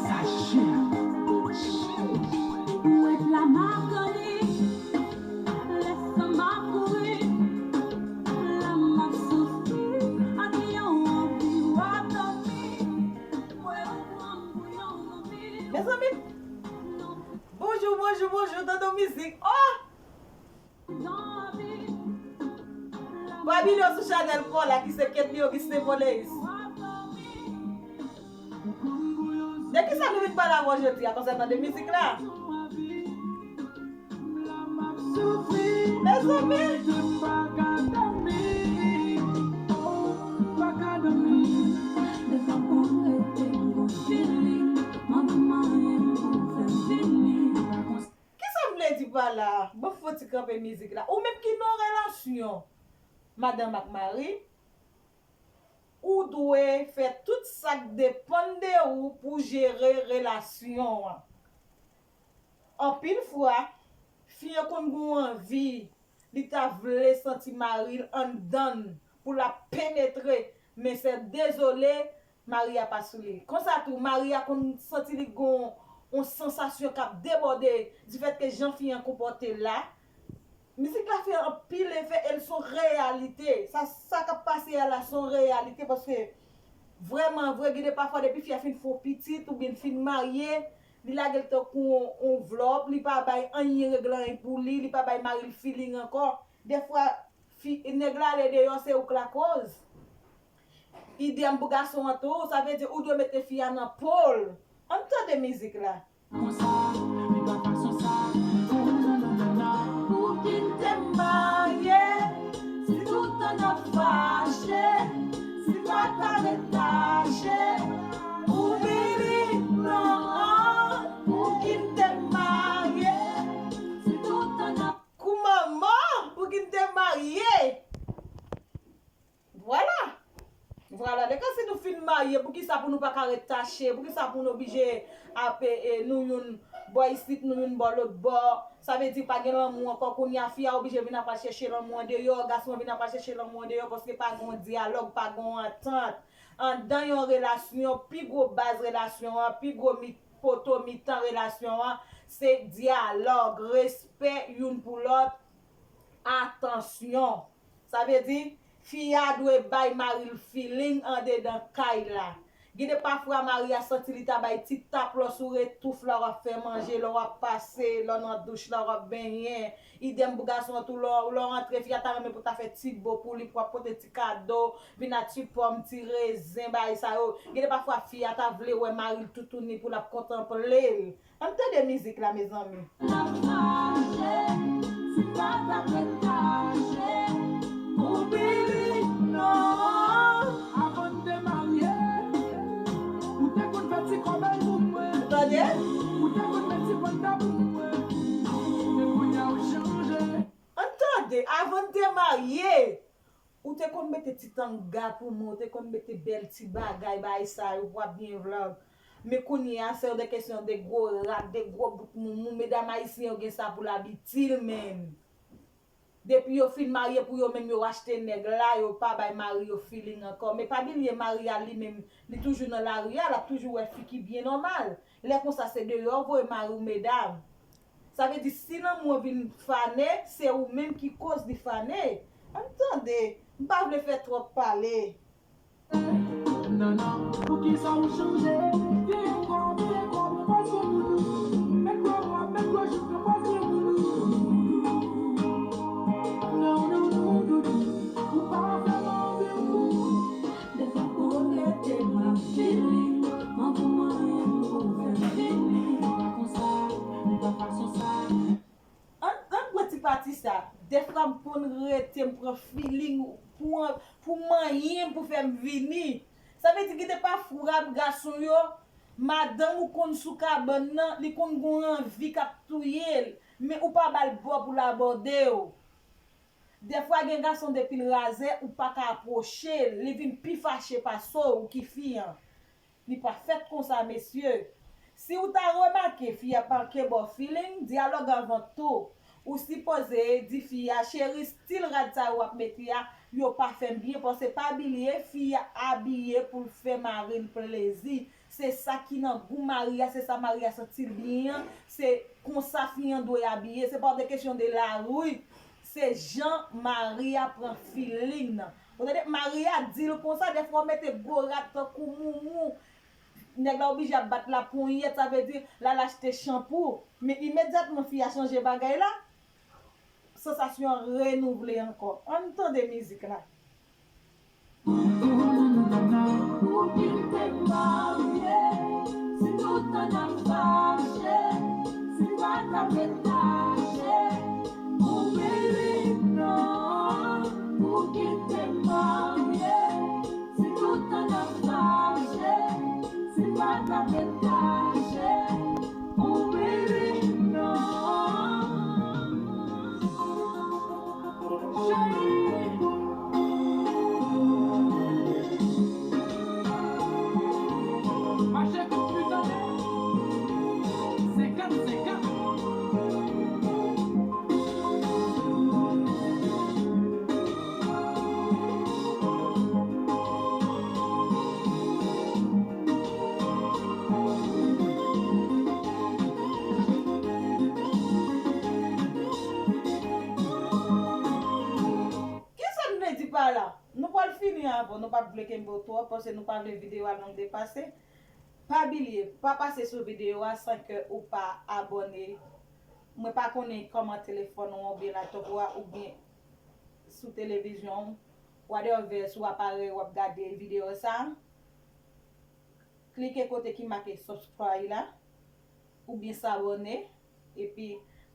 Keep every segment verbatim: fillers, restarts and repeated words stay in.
Sa chè. Ou ret la m ap grandi, lè san m ap kouri, la m ap soufri, ak yon anvi w ap dòmi. Mezanmi, bonjou, bonjou, bonjou, tonton mizik. Oh! Fabinho sou chanèl pa w la ki se Ketly Augustin Poleis. De kisa nou vin pale avè w jodi a konsènan de mizik la? Mezanmi! Kisa m vle di pa la? Bon, fò ti kanpe mizik la. Ou menm ki nan relasyon, madanm ak mari, ou dwe fè tout sa k depann de ou pou jere relasyon an. Anpil fwa, fi an konn gen yon anvi, li ta vle santi mari l anndan l pou l ap penetre, men se dezole, mari a pa sou li. Konsa tou, mari a konn santi li gon yon sansasyon k ap debòde difèt ke jan fi an konpòte la. Mizik la fè anpil efè e l se yon reyalite. Sa, sa k ap pase a la se yon reyalite paske vrèman vre, gen de pafwa depi fi a fin fè yon pitit oubyen l fin marye, li lage l tankou yon, yon vlòp, li pa bay anyen, regle anyen pou li, li pa bay mari l feeling ankò. Dèfwa, fi, nèg la ale deyò, se ou k lakoz. Idèm pou gason an tou, sa vle di ou dwe mete fi a nan po l. Ann tande mizik la. Konsa, li pa fason sa. Ou nananana. Pou ki m te marye, si toutan n ap fache, si pa ta ret tache, ou vini nan an. Pou ki m te marye, si toutan n ap Kou manman, pou ki n te marye. Vwala. Vwala, de ka si nou fin marye, poukisa pou nou pa ka ret tache, poukisa pou nou oblije ap, e, nou youn bò isit, nou youn bò lòt bò, sa vle di pa gen lanmou ankò, kounye a fi a oblije vin ap al chèche lanmou an deyò, gason an vin ap al chèche lanmou an deyò, paske pa gen yon dyalòg, pa gen yon antant. Anndan yon relasyon, pi gwo baz relasyon an, pi gwo mi, poto mitan relasyon an, se dyalòg, respè youn pou lòt, atansyon. Sa vle di, fi a dwe bay mari l feeling andedan kay la. Gen de pafwa mari a santi li ta bay ti tap lè w sou retouf la, w ap fè manje, lè w ap pase, lè w nan douch la, w ap benyen. Idèm pou gason an tou, lè w, lè w rantre, fi a ta renmen pou ta fè ti bo pou li, pou w ap pote ti kado, vin ak ti pòm, ti rezen, bagay sa yo. Gen de pafwa fi a ta vle wè mari l toutouni pou l ap kontanple l. Ann tande mizik la, mezanmi. N ap mache, si pa t ap ret kache, ou vini non. Avan n te marye, ou te konn fè ti kòbèy pou mwen. Ou tande? Ou te konn met ti panta pou mwen. Men kounye a ou chanje. Ann tande, avan n te marye, ou te konn mete ti tanga pou mwen, ou te konn mete bèl ti bagay, bagay sa yo, pou w ap byen vlog. Men kounye a, se yon de kesyon de gwo rat, de gwo bout moumou. Medam ayisyen yo gen sa pou labitid, menm. Depi yo fin marye pou yo menm, yo achte nèg la, yo pa bay mari yo feeling ankò. Men pa bliye, mari a li menm, li toujou nan lari a, l ap toujou wè fi ki byen nòmal. Lè konsa, se deyò w voye mari w, medam. Sa vle di, si lanmou an vin fane, se ou menm ki koz li fane. Ann tande, m pa vle fè twòp pale. Nannan, poukisa ou chanje? Vye kò, vye kò, pran pòz pou nou. Met gwo bra, met gwo jou, pran pòz pou nou. Non, non, non, doudou, ou pa fè m anvi ou. Defwa pou rete m ap feeling, man pou manyen m pou fè m vini. Konsa, li pa fason sa. Ann, ann pran ti pati sa. Defwa m konn rete m pran feeling pou an, pou manyen m pou fè m vini. Sa vle di gen de pafwa gason yo, madanm ou konn sou kabann nan, li konn gon anvi k ap touye l, men ou pa ba l bò pou l abòde w. Defwa gen gason depi l razè, ou pa ka apwoche l, li vin pi fache pase w ki fi an. Li pa fèt konsa, mesye. Si w ta remake fi a pa ke ba w feeling, dyalòg avan tou. Ou sipoze di fi a, cheri, stil rad sa yo w ap mete a, yo pa fè m byen, paske pa bliye, fi a abiye pou l fè mari l plezi. Se sa ki nan gou mari a, se sa mari a santi l byen an, se konsa fi an dwe abiye. Se pa de kesyon de lari, se jan mari a pran feeling nan. Ou tande, mari a di l konsa, dèfwa w mete gwo rad tankou moumou. Nèg la oblije ap bat laponyèt, sa vle di l al achte chanpou. Men imedyatman fi a chanje bagay la, sansasyon an renouvle ankò. Ann tande mizik la. Ou kite m marye, si toutan n ap fache, si m pa t ap ret kache, oh baby, non, ou kite m marye, si toutan n ap fache, si m pa t ap ret kache, oh baby, non. Cheri. Mache kout pit tande. Senkant senkant. Kisa m vle di pa la? Nou pral fini avan, nou p ap vle kenbe w twòp, paske nou pa vle videyo a long depase. Pa bliye, pa pase sou videyo a san ke ou pa abòne. Mwen pa konnen kòman telefòn ou oubyen laptòp ou a oubyen sou televizyon w, whatever, sou aparèy w ap gade videyo sa. Klike kote ki make subscribe la, oubyen s'abonner, epi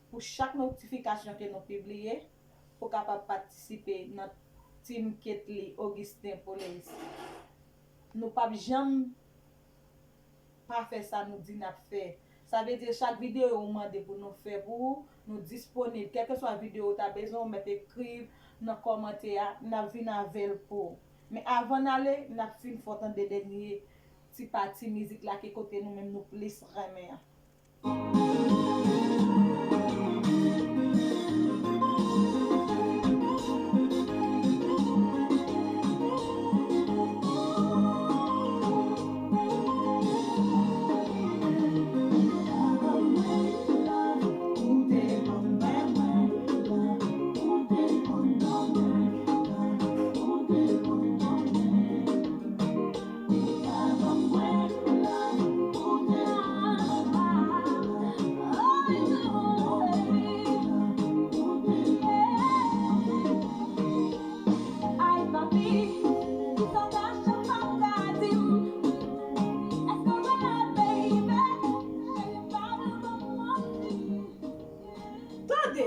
pou chak notifikasyon ke nou pibliye, ou kapab patisipe nan Team Ketly Augustin Police. Nou p ap janm pa fè sa nou di n ap fè. Sa vle di chak videyo ou mande pou nou fè pou ou, nou disponib. Kèlkeswa videyo ou ta bezwen, ou mèt ekri nan kòmantè a, n ap vin avè l pou ou. Men avan n ale, n ap fin fè w tande dènye ti pati mizik la ki kote nou menm nou plis renmen an. Tande,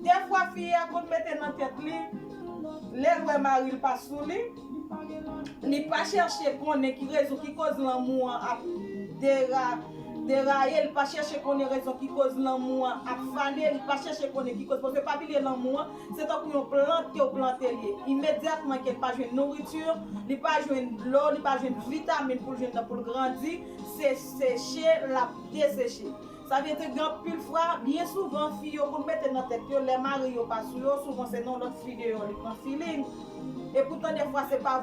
dèfwa fi a konn mete nan tèt li, lè l wè mari l pa sou li, li pa chèche konnen ki rezon ki koz lanmou an ap dera-, deraye, li pa chèche konnen rezon ki koz lanmou an ap fane, li pa chèche konnen ki koz, paske pa bliye lanmou an, se tankou yon plant ke w plante l ye. Imedyatman ke l pa jwenn nouriti, li pa jwenn dlo, li pa jwenn vitamin pou l jwenn nan pou l grandi, se seche l ap deseche. Sa vle di gen anpil fwa, byen souvan, fi yo konn mete nan tèt yo, lè mari yo pa sou yo, souvan se nan lòt fi deyò li pran feeling. Epoutan, dèfwa, se pa